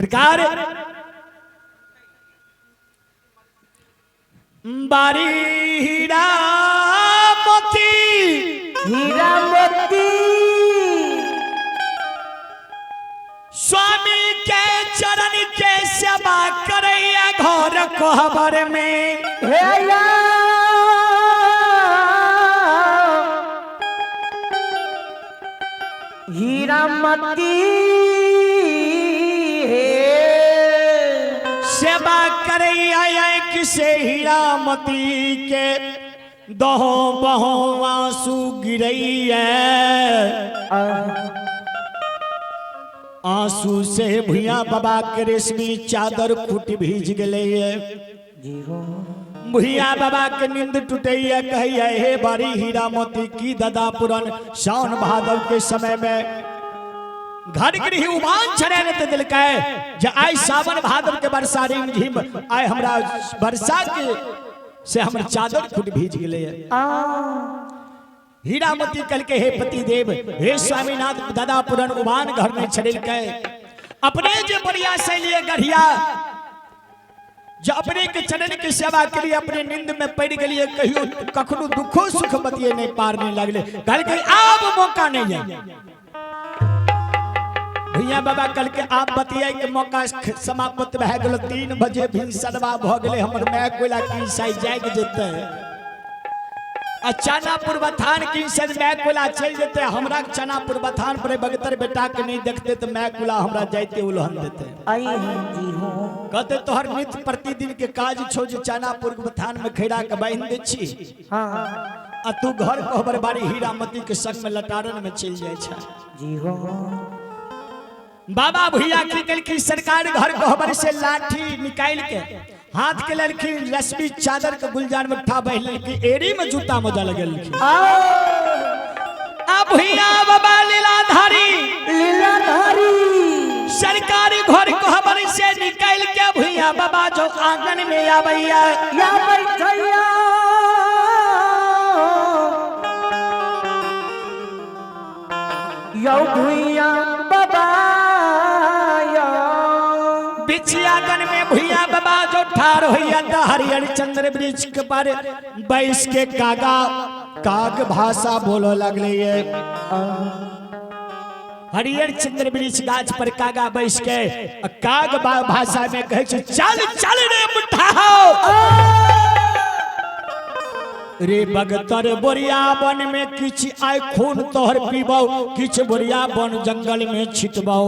सरकार बारी हीरा मोती हीरा मोती स्वामी के चरण के सेवा करैया घर कोहबर में। हे या हीरा मोती हे सेवा करैया आँख से हीरा मोती के दहो बहो आंसू गिरैया। आंसू से भुइया बाबा के रेशमी चादर खूट भीज गेलै। भुइया बाबा के नींद टूटैया, कहैया हे बारी हीरा मोती की दादा पुरन सावन भादव के समय में घर गृह उबान छड़े ने दिलकै जे आइ सावन भादव के वर्षा रिम झिम आइ हमरा वर्षा के से हमर चादर खूट भीज गेलै। हीरामती कल के हे पति देव हे स्वामीनाथ दादा पुरन उबान घर में छड़ेलकै अपने जे बढ़िया से लिए गढ़िया जो अपने के चरण के सेवा के लिए अपने नींद में पड़ गेलिए कहियो कखनो दुखो सुख बतिये नहीं पार नहीं लगले। कल के आब मौका नहीं है भैया बाबा कल के आप बतिया के मौका समाप्त भए गेल। 3 बजे भिनसरवा भ गेले हमर my कोयला की साइ जाग जेतै आ चनापुर बथान की से my कोयला चल जेतै। हमरा चनापुर बथान पर बगतर बेटा के नहीं देखते तो my कोयला हमरा जाइते उलहन देते। आई जी हो कहते तोहर नित्य प्रतिदिन के काज छौ जे चनापुर बथान में खैरा के बांध दे छी। हाँ आ तू घर कोहबर बारी हीरामती के संग में लटारन में चल जाय छै। जी हो बाबा भैया की कलखिन सरकार घर कोहबर से लाठी निकाल के हाथ के लड़खिन रश्मि चादर के गुलजार में ठा बह लड़की एड़ी में जूता मोजा लगेलखिन। आ भैया बाबा लीलाधारी लीलाधारी सरकारी घर कोहबर से निकाल के भैया बाबा जो आंगन में आबैया या बैठैया यौ भुइया बाबा यौ बिछियागन में भैया बाबा जो ठार होइया त हरिहर चंद्र वृक्ष के पर बैस के कागा काग भाषा बोलो लगले। हरिहर चंद्र वृक्ष गाछ पर कागा बैस के काग भाषा में कहै छै चल चल रे मुठाओ रे बगतर बोरिया वन में किछ आय खून तोहर पीबौ किछ बोरिया वन जंगल में छिटबौ।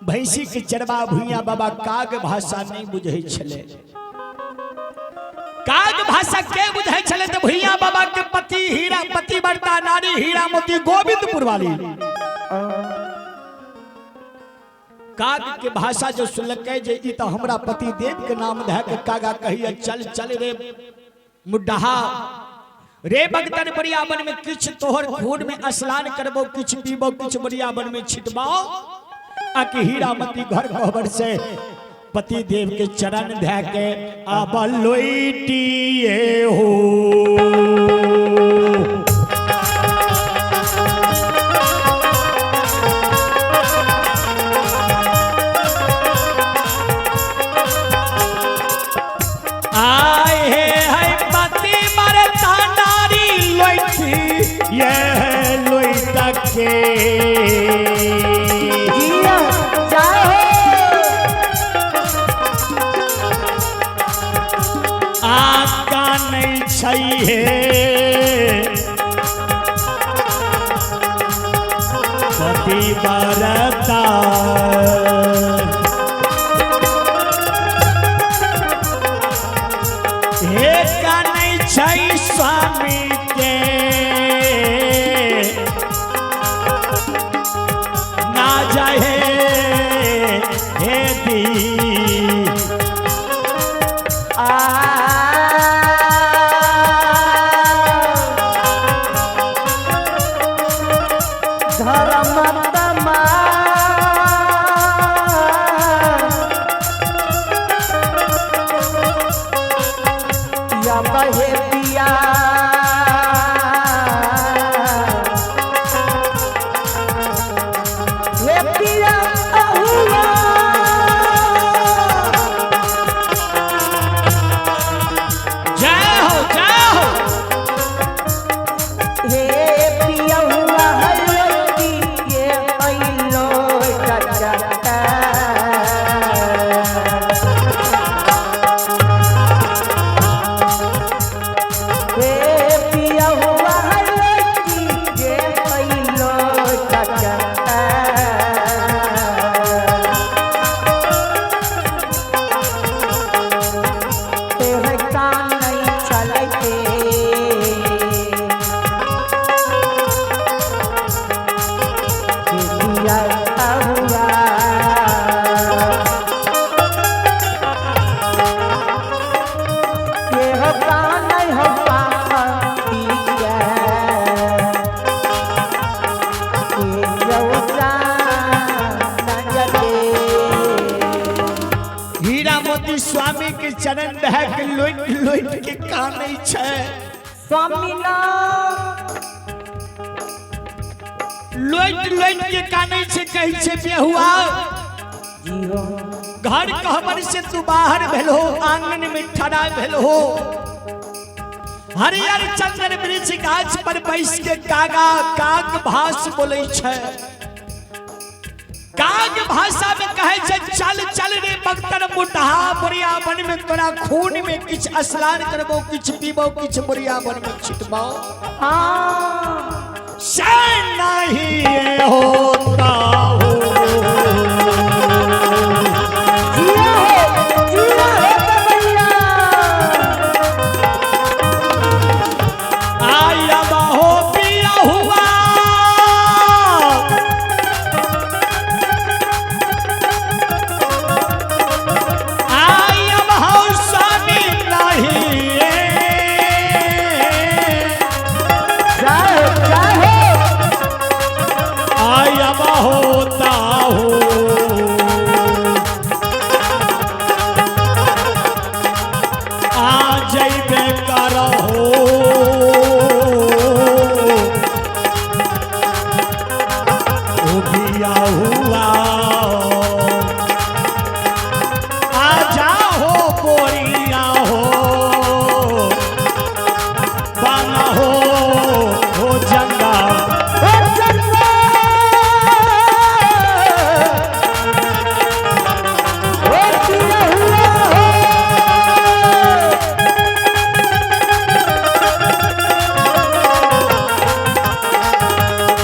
भैंसी के चरवा भुइया बाबा काग भाषा नहीं बुझै छलै। काग भाषा के बुझै छलै तऽ भुइया बाबा के पति हीरा पति बरता नारी हीरा मोती गोविंदपुर वाली काग के भाषा जो सुनलकै जे ई तऽ हमरा पति देव के नाम धऽ के कागा कहिया चल चल रे मुड्ढा रे बगतन बोरिया वन में किछ तोहर खून में स्नान करबो किछ पीबो किछ बोरिया वन में छिटबो। आ कि हीरामती घर कोहबर से पति देव के चरण धऽ के आब लोइटिए हो। आए हे है पति मरता नारी लोइटी ये लोइटा के जिया जाहो आका नहीं छै पति बरता हे का नहीं छै स्वामी के ना जाए हे दी आ धर्म तमाय स्वामी के चरण धऽ के लोटि लोटि के कानै छै। स्वामी नाम लोटि लोटि के कानै छै, कहै छै बेहुआ जी हो। घर कहबर से तू बाहर भेलो, आंगन में ठड़ा भेलो, हरियर चंदन वृक्ष गाछ पर बैस के कागा काग भाष बोलै छै। काग भाषा में कहै छै चल चल रे बख्तर मुटहा बुढ़िया वन में तोरा खून में किछ स्नान करबो, किछ पीबो, किछ बुढ़िया वन में छिटबो। हाँ से नहीं होता हो। जिया हो, जिया हो भैया। आया बाहो पिया हुआ आया बाहो स्वामी नहीं। जय हो, जय हो। आया होता हो आ जइबे करहो ओ बिया हुआ आ जाहो बोरिया हो बाना हो जंगा ओ चंदा। ओ पिया हुआ हो। ओ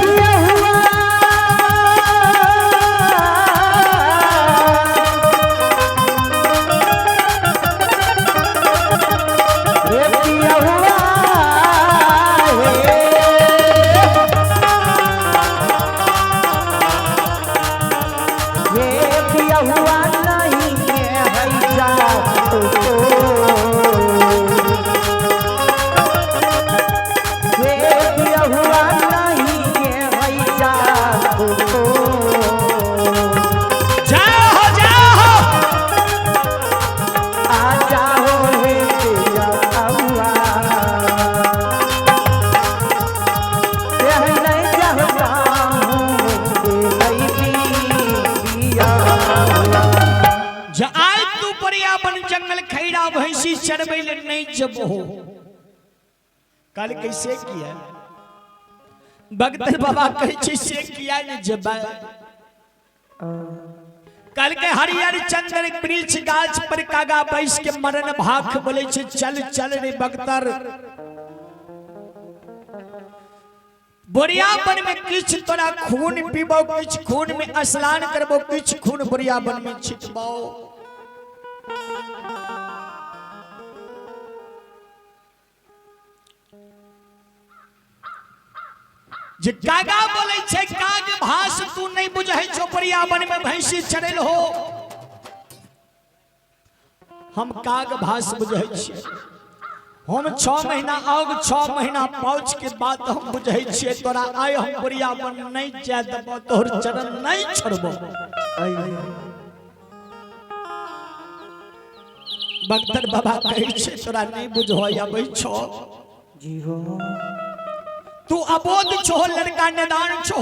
पिया हुआ। ओ पिया हुआ हे। ये पिया हुआ नहीं है हैजा तो। ये पिया हुआ नहीं है हैजा तो। जय हो जय हो। आ जाओ हे पिया हुआ। यह नहीं चाहता हूँ नहीं पिया हुआ। जे आय तू पर्यावन जंगल खैरा भैंसी चरबै ले नहीं जबहो। कल कैसे किया भगत बाबा कहै छै से किया नहीं जबै। कल के हरियर चंदन वृक्ष गाछ पर कागा बैस के मरण भाख बोले छै चल चल रे बख्तर बोरियाबन में किछ तोरा खून पीबो, किछ खून में स्नान करबो, किछ खून बोरियाबन में छिटबो। जे कागा बोले छै काग भाष तू नहीं बुझै छो, बोरियाबन में भैंसी चढ़ल हो। हम काग भाष बुझै छियै। हम 6 महीना आग 6 महीना पहुँच के बाद हम बुझै छियै तोरा आइ हम बोरियाबन नहीं जाय देबो, तोहर चरण नहीं छोड़बो। बख्तर बाबा कहै छै तोरा नहीं बुझो आबै छो। जी हो। तू अबोध छो, लड़का नदान छो।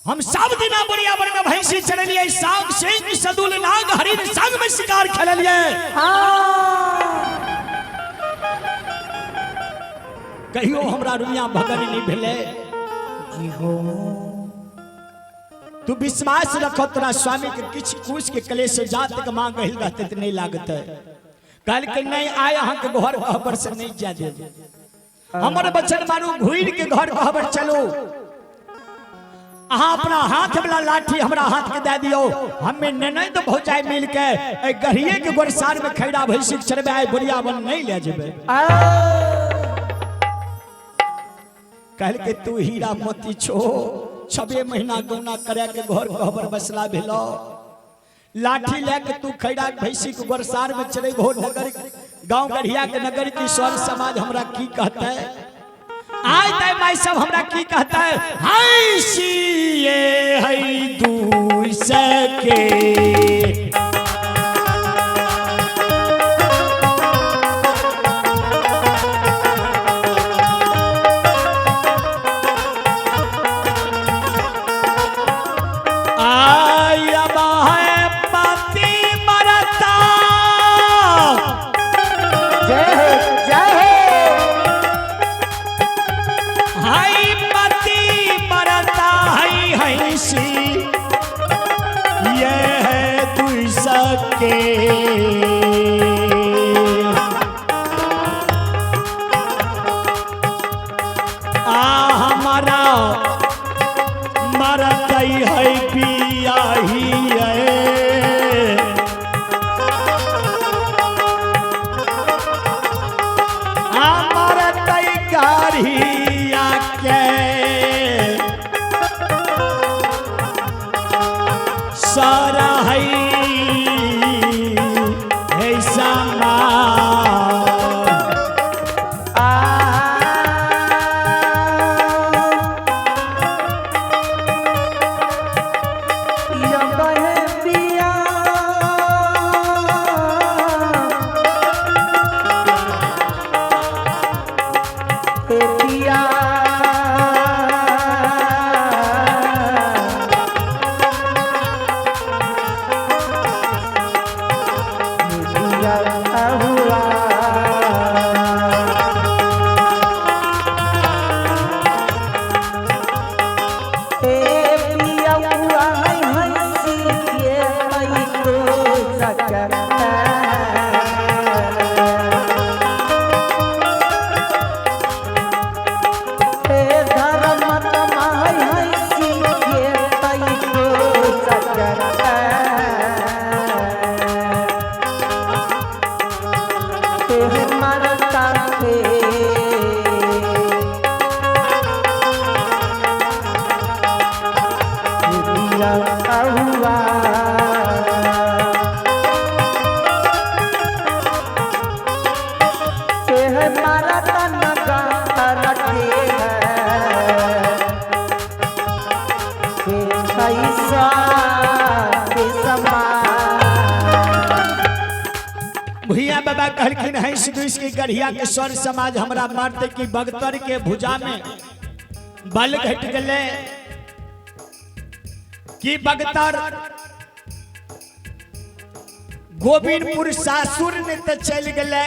हम सब दिना बोरियाबन में भैंसी चढ़लियै, सांग सिंह सदुल नाग हरिण संग में शिकार खेललियै। हाँ कहियो हमरा रुइया भगन नहीं भेलै। जी हो। तू विश्वास रखो तोरा स्वामी के किछ कुछ के कलेश जात के मांग हिल रहते त नहीं लागते। कल के नहीं आए अहाँ के घर कहबर से नहीं जा दे। हमर बचन मानू, घुर के घर कहबर चलो। अहाँ अपना हाथ वाला लाठी हमरा हाथ के दे दियो, हमें नहीं तो भौजाई मिल के ए गढ़िए के गोरसार में खैरा भैंसी चढ़बे आए बुढ़िया बन नहीं ले जेबे। कहल के तू हीरा मोती छो, छबे महीना गौना करे के घर कहबर बसला भेलो। लाठी लेके तू खैरा भैंसी के गोरसार में चले हो नगर गांव गढ़िया के नगर की स्वर समाज हमरा की कहता है? आय तय माई सब हमरा की कहता है? हाय सिए हई दू सके भैया बाबा कहलखिन हंस दुस के गढ़िया के स्वर समाज हमरा मारते कि बगतर के भुजा में बल घट गले कि बगतर गोविंदपुर सासुर ने तो चल गले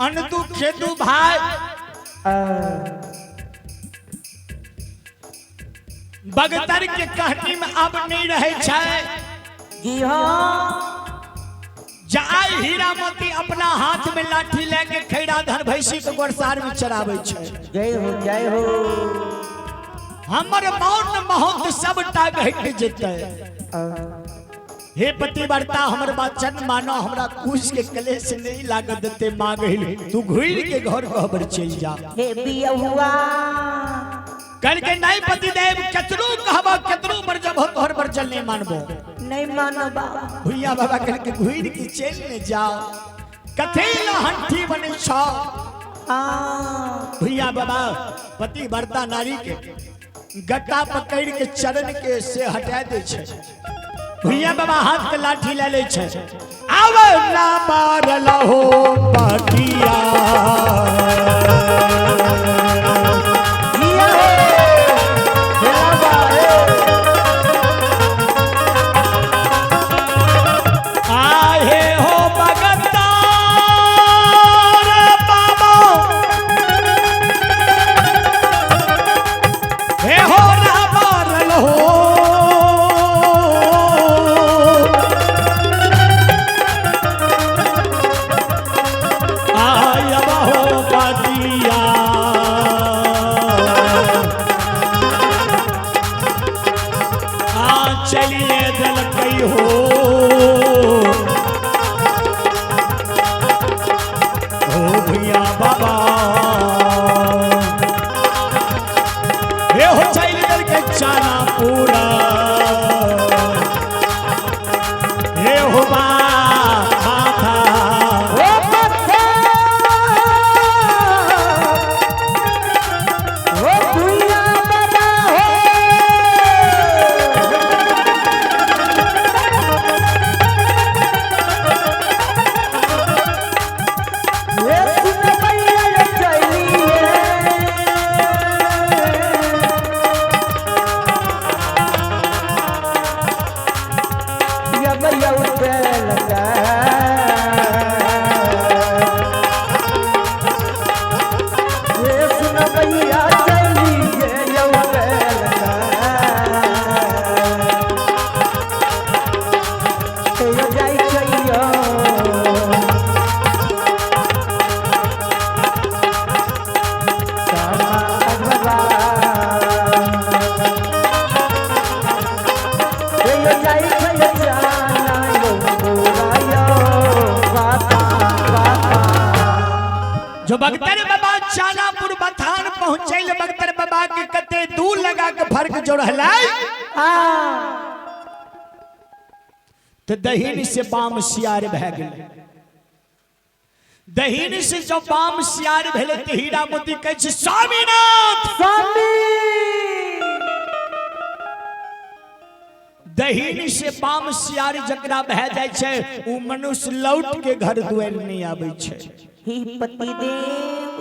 अनदू खेदू भाई बगतर के कहनी में अब नहीं रहे छै। जी हाँ। जाय हीरा मोती अपना हाथ में लाठी लेके खैरा धन भैंसी के गोरसार में चराबै छै। जय हो जय हो। हमर मौन महत सबटा घट जेतै। हे पतिव्रता हमर वचन मानो, हमरा कुश के कलेश नहीं लागत देते मांगहिल, तू घुर के घर कहबर चल जा। हे बियहुआ कल के नहीं पतिदेव केतनो कहबा केतनो पर जब हो तोहर पर चल नहीं मानबो। नहीं मानबा। भैया बाबा कल के घुर के चल ने जाओ कथे हंठी बने छो। भैया बाबा पतिव्रता नारी के गट्टा पकड़ के चरण के से हटा दे छे। भैया बाबा हाथ के लाठी ले ले छे। आव ना मारल हो पटिया आहे हो बगतार बाबा हे हो ना मारल हो आय हो पटिया। चना पूरा हे हो बा माथा। ओ पत्थर ओ भुइया बाबा हो। ए सुन भैया चलिए। यब यौ लगा। ए सुन भैया चलिए यौ लगा। ते जाई चलियो। जो बख्तर बाबा चानापुर बथान पहुंचैल बख्तर बाबा के कते दूर लगा के फर्क जो रहलै तो दहिन से बाम सियार भए गेलै। दहिन से जब बाम सियार भेलै तऽ हीरा मोती कहै छै स्वामीनाथ। दहिन से बाम सियार जकरा भए जाइ छै ओ मनुष्य लौट के घर दुआरि नहि आबै छै। ही पतिदेव,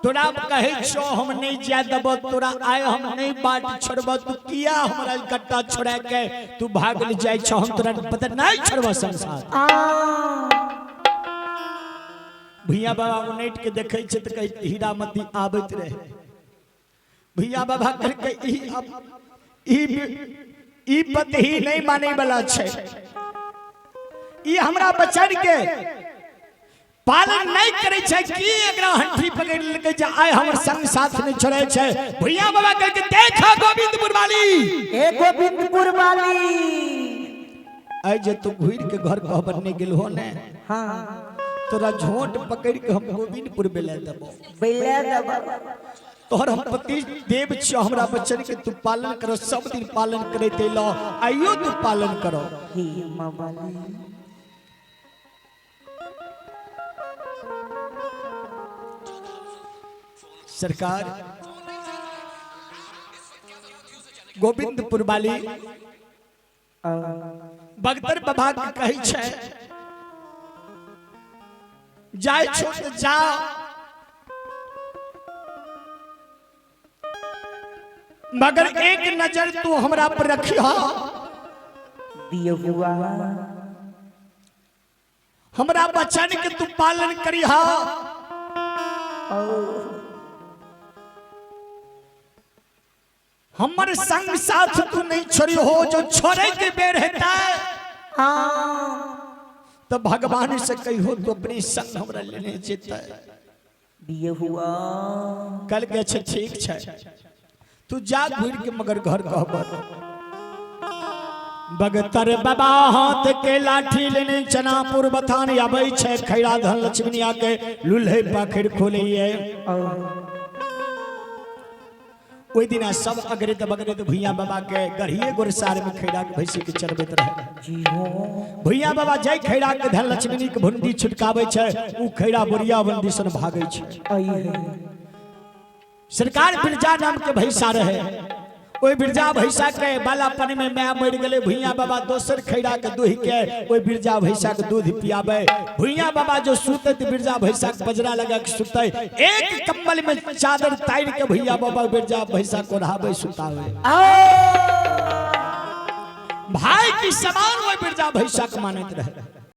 तोरा कहै छौ हम नहीं जाय देबो, तोरा आय हम नहीं बाट छोड़बो, तू किया हमरा गट्टा छोड़ा के तू भागल जाइ छौ, हम तोरा पता नहीं छोड़बो संसार। आ भैया बाबा उनैट के देखै छै तऽ कहै हीरामती आबैत रहे। भैया बाबा कहलकै ई ई ई पतही नहीं मानै वाला छै, ई हमरा बचन के पालन नहीं करै छै, की एकरा हंठी पकड़ि लेलकै जे आइ हमर संग साथ नहीं छोड़ै छै। भैया बाबा कहलकै देखा गोविंदपुर वाली, ए गोविंदपुर वाली, आइ जे तू घुरि के घर कहबर नहीं गेल हो ने, हाँ तोरा झोंट पकड़ि के हम गोविंदपुर बेला देबो, बेला देबो। तोहर हम पति देव छियो, हमरा बचन के तू पालन करो, सब दिन पालन करैत अयलो, आइयो तू पालन करो। हे अम्मा वाली, सरकार गोविंदपुर वाली बगदर बाबा के कहै छै जाय छो तऽ जा, मगर एक नजर तू हमरा पर रखिह, दिय हुआ हमरा बचन के तू पालन करिह। हमर संग साथ तू नहीं छोड़ी हो, जो छोड़े के बेर हेता तो भगवान से कहियो तो अपने संग हमरा लेने जेता। दिय हुआ कल के अच्छा ठीक छै, तू जा घुर के मगर घर कहबर। बगतर बाबा हाथ के लाठी लेने चनापुर बथान आबै छै, खैरा धन लक्ष्मणिया के लुल्हे पाखिर खोलैये। ओहि दिना सब अगरेत बगरेत भुइया बाबा के गढ़िए गोरसार में खैरा के भैंसी के चरबैत रहे। भुइया बाबा जय खैरा के धन लक्ष्मणी के भुंडी छुटकाबै छै, उ खैरा बोरिया बंदी सन भागै छै। सरकार बिरजा नाम के भैंसा रहे, ओहि बिरजा भैंसा के बालापन में my मरि गेलै। भुइया बाबा दोसर खैरा के दूहि के ओहि बिरजा भैंसा के दूध पियाबै। भुइया बाबा जो सुतै तऽ बिरजा भैंसा के बजरा लगा के सुतै, एक कम्बल में चादर तारि के भुइया बाबा बिरजा भैंसा को ओढ़ाबै सुताबै। भाई की समान ओहि बिरजा भैंसा के मानैत रहे।